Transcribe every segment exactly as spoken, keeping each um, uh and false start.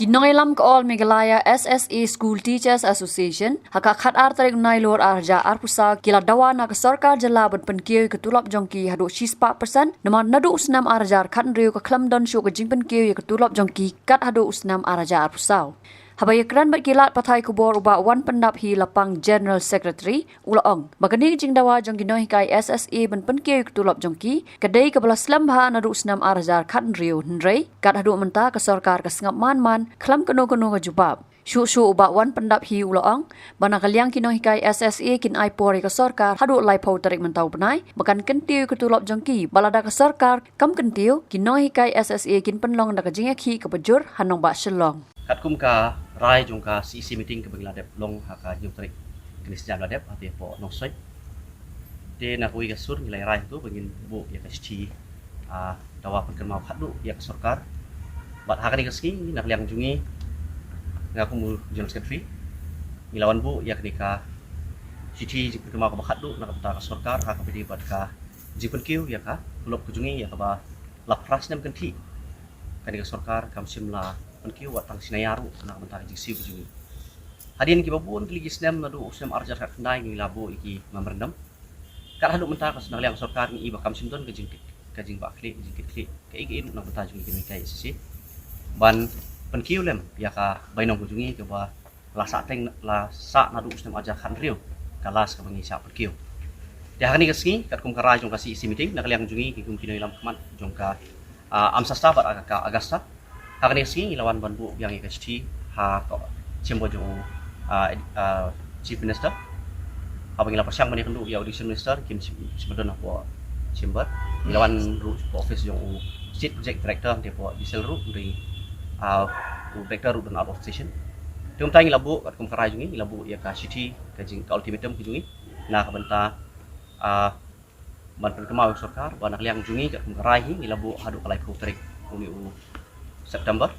Ki nongïalam ka All Meghalaya S S A School Teachers Association, ha ka khatar tarik Nailur arhajar arphew saw, ki la dawa na ka sorkar jylla ban pynkiew ïa ka tulop jong ki haduh shispah percent, namar naduh u snem arhajar khathynriew ka khlem don shuh ka jingpynkiew ïa ka tulop jong ki kat haduh u snem arhajar arphew saw. Haba ïakren bad ki lad pathai khubor u Bah Wanpyndap Hy Lapang, General Secretary, u la ong ba kane ka jingdawa jong ki nonghikai S S A ban pynkiew ïa ka tulop jong ki ka dei kaba la slem bha naduh u snem arhajar khathynriew, hynrei kat haduh mynta ka sorkar ka sngap man man, khlem kano kano ka jubab. Shuh shuh u Bah Wanpyndap Hy u la ong ba na ka liang ki nonghikai S S A kin ai por ïa ka sorkar haduh laiphew tarik mynta u bnai ba kan kyntiew ïa ka tulop jong ki, ba lada ka sorkar kam kyntiew, ki nonghikai S S A kin pynlong da ka jingïakhih kaba jur ha nongbah Shillong. Katkum ka rai jong ka C E C meeting kaba ngi la dep long ha ka hynñiew tarik kane ka snem la dep, ha te hapoh Nongstoiñ. Te na kawei ka sur ngi la rai hato ba ngin buh ïa ka shithi, ah, dawa pynkynmaw khatduh ïa ka sorkar. Bad ha kane ka sngi na ka liang jong ngi, nga kum u General Secretary, ngi la wan buh ïa kane ka shithi jingpynkynmaw kaba khatduh na ka bynta ka sorkar ha kaba ïadei bad ka jingpynkiew ïa ka tulop ka jong ngi ïa kaba la phra snem kynthih kane ka sorkar kam shym la pynkiew wat tang shi naiar ruh na ka bynta ka jingsiew ka jong ngi. Hadien kiba bun tylli ki snem naduh u snem arhajar khatkhyndai ngi la buh ïa ki memorandum. Kat haduh mynta ka, na ka liang sorkar ngi i ba kam shym don ka jing, ka jingbahkhlieh, ka jingkitkhlieh kaei kaei ruh na ka bynta jong ngi ki nonghikai S S A ban pynkiew lem ïa ka bainong ka jong ngi kaba la sah teng, la sah naduh u snem arhajar khathynriew, ka last kaba ngi shah pynkiew. Te ha kane ka sngi katkum ka rai jong ka C E C meeting, na ka liang jong ngi ki kum ki nongïalam khmat jong ka, ah, AMSASTA bad ka AGASTA, ha kane ka sngi ngi la wan ban buh biang ïa ka shithi ha ka chamber jong u, ah, ed-, ah, Chief Minister. Haba ngi la pyrshang ban ïakynduh ïa u Education Minister, kim shym, shym don hapoh chamber. Ngi la wan ruh hapoh office jong u State Project Director, hangtei hapoh D C L ruh, hynrei, ah, u Director ruh don out of station. Te mynta ngi la buh katkum ka rai jong ngi, ngi la buh ïa ka shithi, ka jing, ka ultimatum ka jong ngi na ka bynta, ah, ban pynkynmaw ïa ka sorkar ba na ka liang jong ngi katkum ka rai hi ngi la buh haduh ka laiphew tarik une u September.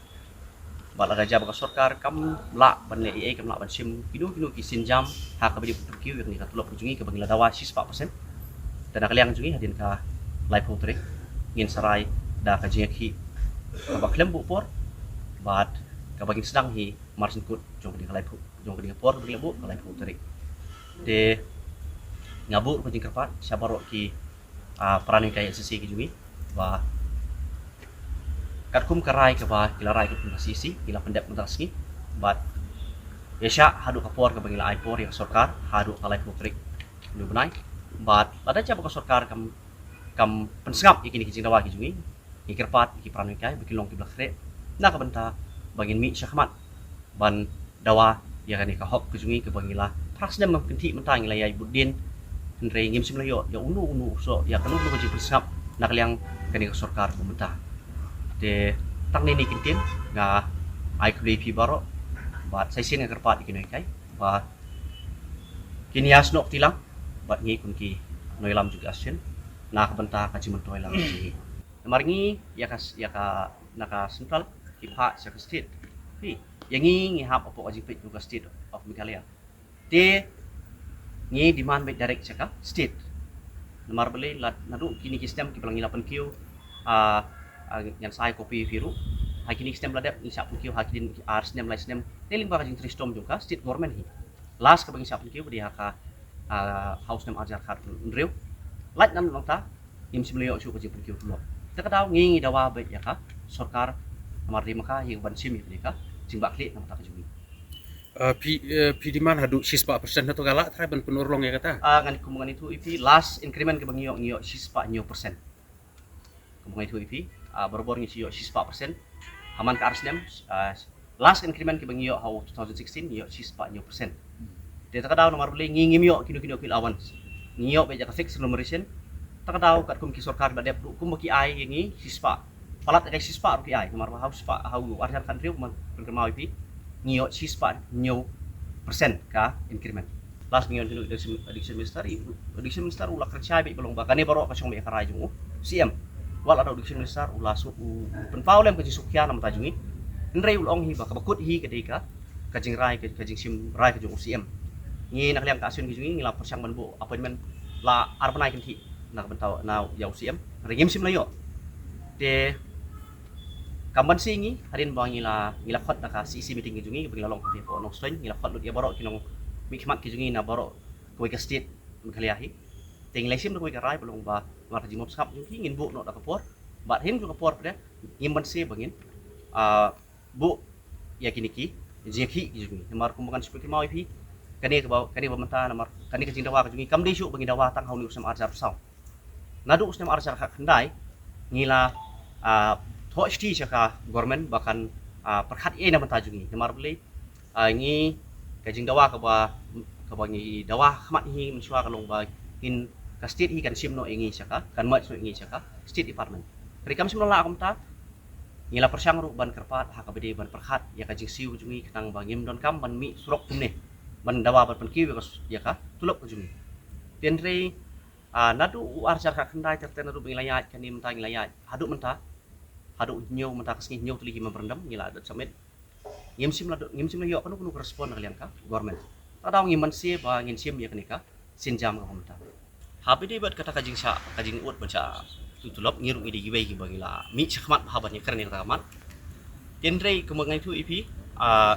Bad lada jia ba ka sorkar kam lah ban leh ei ei, kam lah ban shim kino kino ki sienjam ha kaba ïadei bad ka pynkiew ïa kane ka tulop ka jong ngi kaba ngi la dawa shispah percent, te na ka liang jong ngi hadien ka laiphew tarik ngin sa rai da ka jingïakhih kaba khlem buh por bad kaba ngin sdang hi marshen kut jong kane ka laiphew, jong kane ka por kaba ngi la buh ka laiphew tarik. Te nga buh ka jingkyrpad sha baroh ki, ah, para nonghikai S S A ki jong ngi ba katkum ka rai kaba ki la rai katkum ka C E C, ki la pyndep mynta ka sngi bad ïa shah haduh ka por kaba ngi la ai por ïa ka sorkar haduh ka laiphew tarik une u bnai. Bad lada jia ba ka sorkar kam, kam pynsngap ïa kine ki jingdawa ki jong ngi, ngi kyrpad ïa ki para nonghikai ba kin long kiba la khreh na ka bynta ba ngin mih shakhmat ban dawa ïa kane ka hok ka jong ngi kaba ngi la phra snem kynthih mynta ngi la ïai bud dien, hynrei ngim shym la ïoh ïa uno uno u soh ïa kano kano ka jingpynsngap na ka liang kane ka sorkar ba mynta. Te tang kine ki ktien nga ai khublei ïa phi baroh bad sa shisien nga kyrpad ïa ki nonghikai ba kin ïasnoh kti lang bad ngi kum ki nongïalam jong ka association na ka bynta ka jingmyntoi lang jong ngi. Namar ngi ïa ka, ïa ka, na ka central ki phah sha ka state. Phi, ïa ngi ngi hap hapoh ka jingpeit jong ka State of Meghalaya. Te ngi demand beit direct sha ka state. Namar balei, lada naduh kine ki snem kiba la ngi la pynkiew, ah, ah, ngan sa ai copy ïa phi ruh. Ha kine ki snem la dep ngi shah pynkiew, ha kine ar snem lai snem, dei lyngba ka jingtrei shitom jong ka state government hi. Last kaba ngi shah pynkiew ka dei ha ka, ah, ha u snem arhajar khathynriew. Lait namar nangta ngim shym la ïoh shuh ka jingpynkiew tulop. Te ka daw ngi ngi dawa beit ïa ka sorkar namar dei ma ka hi ban shim ïa kane ka jingbahkhlieh na ka bynta ka jong ngi. Ah, phi, eh, phi demand haduh shispah percent, hato ka lah trai ban pynurlong ïa kata? Ah, ngan, kum ngan ïathuh ïa phi, last increment kaba ngi ïoh, ngi ïoh shispah hynñiew percent. Kum ngan ïathuh ïa phi, ah, barabor ngi shu ïoh shispah percent. Ha man ka ar snem, ah, last increment kaba ngi ïoh ha u two thousand sixteen ngi ïoh shispah hynñiew percent. Te ta ka daw namar balei ngi ngim ïoh kino kino ki allowance. Ngi ïoh beit ïa ka fixed remuneration. Ta ka daw katkum ki sorkar ba dep ruh kumba ki ai ïa ngi shispah. Palat ïa ka shispah ruh ki ai. Namar ba ha u spah, ha u arhajar khathynriew, man pynkynmaw ïa phi, ngi ïoh shispah hynñiew percent ka increment. Last ba ngi ïoh jong u Education, Education Minister, i, Education Minister u la kren shai beit ba long ba kane baroh ka shong beit ha ka rai jong u C M. Wat la da u Education Minister u la shu, u, u pynpaw lem ka jingsngewkhia na ka bynta jong ngi. Hynrei u la ong hi ba kaba kut hi ka dei ka, ka jingrai, ka, ka jingshim rai ka jong u C M. Ngi na ka liang ka association ka jong ngi ngi la pyrshang ban buh appointment la ar bnai kynthih na ka bynta na ïa u C M. Hynrei ngim shym la ïoh. Te Kam ban sngewthuh ngi, hadien ba ngi la, ngi la khot da ka C E C meeting ki jong ngi, ba ngi la long kti po nong strain, ngi la khot lut ïa baroh ki nongmihkhmat ki jong ngi na baroh kawei ka state Meghalaya hi. Te ngi la shim da kawei ka rai ba long ba, namar ka jingmut sngap jong ki, ngin buh noh da ka por. Bad hadien ka por pat, ngim ban sngewthuh ba ngin, ah, buh ïa kine ki jingïakhih ki jong ngi. Namar kumba ngan shu pynkynmaw ïa phi, kane kaba, kane ba mynta namar kane ka jingdawa ka jong ngi kam dei shuh ba ngi dawa tang ha une u snem arhajar arphew saw. Naduh u snem arhajar khatkhyndai ngi la, ah, thoh shithi sha ka government ba kan, ah, pyrkhat ïa na bynta jong ngi. Namar balei, ah, ngi ka jingdawa kaba, kaba ngi dawa khmat hi mynshuwa ka long ba ngin, ka state hi kan shim noh ïa ngi sha ka, kan merge noh ïa ngi sha ka state department. Hynrei kam shym la lah kumta, ngi la pyrshang ruh ban kyrpad ha kaba dei ban pyrkhat ïa ka jingsiew jong ngi khnang ba ngim donkam ban mih surok kumne, ban dawa ban pynkiew ïa ka, ïa ka tulop ka jong ngi. Hynrei, ah, naduh u arhajar khatkhyndai ter ter naduh ba ngi la ïaid kane mynta ngi la ïaid haduh mynta, haduh hynñiew mynta ka sngi, hynñiew tylli ki memorandum ngi la dep submit. Ngim shym la do-, ngim shym la ïoh kano kano ka respond na ka liang ka government. Te daw ngim ban sngewthuh ba ngin shim ïa kane ka sienjam kaba mynta. Haba ïadei bad kata ka jingshah, ka jingud ban shah tu tulop, ngi ruh ngi dei kiwei kiba ngi la mih shakhmat bha ban ïakren ïa kata ka mat. Hynrei kumba nga ïathuh ïa phi, ah,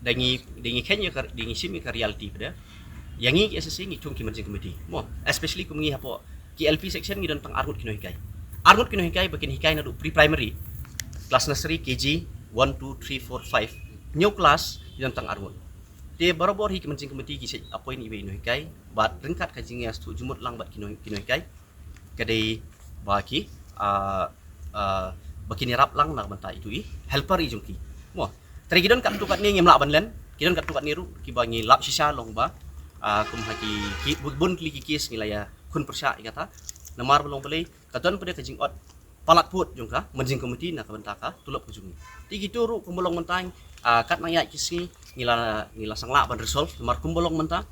da ngi, da ngi kheiñ ïa ka, da ngi shim ïa ka reality pat, ïa ngi ki S S A ngi thung ki managing committee. Mo, especially kum ngi hapoh ki L P section ngi don tang arngut ki nonghikai. Arngut ki nonghikai ba kin hikai naduh pre-primary, class nursery, K G, one, two, three, four, five. Hynñiew class ngi don tang arngut. Te barabor hi ki managing committee ki sa appoint iwei i nonghikai bad ryngkat ka jingïasngewthuh jingmut lang bad ki nong, ki nonghikai. Ka dei ba ki, ah, ah, ba kin ïarap lang na ka bynta itu i helper i jong ki. Mo, hynrei ki don katto katne ngim lah ban len, ki don katto katne ruh kiba ngi lap shisha long ba, ah, kum ha ki, ki bun tylli ki case ngi la ïakhun pyrshah ïa kata. Namar ba long balei, ka don pat ka jingot palat pud jong ka managing committee na ka bynta ka tulop ka jong ngi. Te kito ruh kumba long mynta, ah, katba nang ïaid ki sngi ngi la, ngi la sanglah ban resolve, namar kumba long mynta,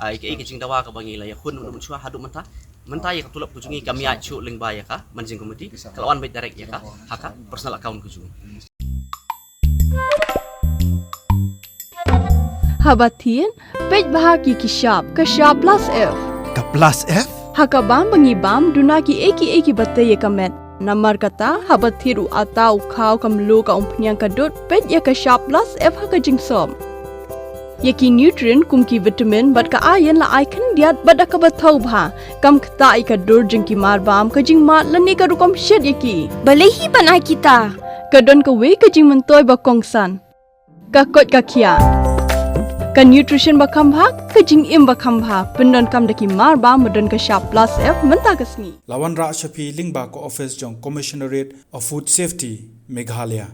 ah, ïa kaei ka jingdawa kaba ngi la ïakhun mynta mynshuwa haduh mynta, mynta ïa ka tulop ka jong ngi kam ïaid shuh lyngba ïa ka managing committee, ka la wan beit direct ïa ka ha ka personal account ka jong ngi. Haba thied, peit bha ïa ki shap, ka shap plus F. Ka plus F? Ha ka bam ba ngi bam, duna kiei kiei kiba tei ïa ka met. Namar kata, haba thied u atta u khaw, ka mluh, ka umphniang, ka dud, peit ïa ka shap plus F ha ka jingsop. Ïa ki nutrient kum ki vitamin bad ka iron la ai khyndiat bad da kaba thaw bha. Kam ktah ïa ka dur jong ki marbam, ka jingmad lane ka rukom shet ïa ki. Balei hi ban ai kita? Ka don kawei ka jingmyntoi ba kongsan. Ka koit ka khiah. Ka nutrition ba kham bha, ka jingim ba kham bha. Pyndonkam da ki marbam ba don ka shap plus F mynta ka sngi. La wanrah sha phi lyngba ka office jong Commissionerate of Food Safety, Meghalaya.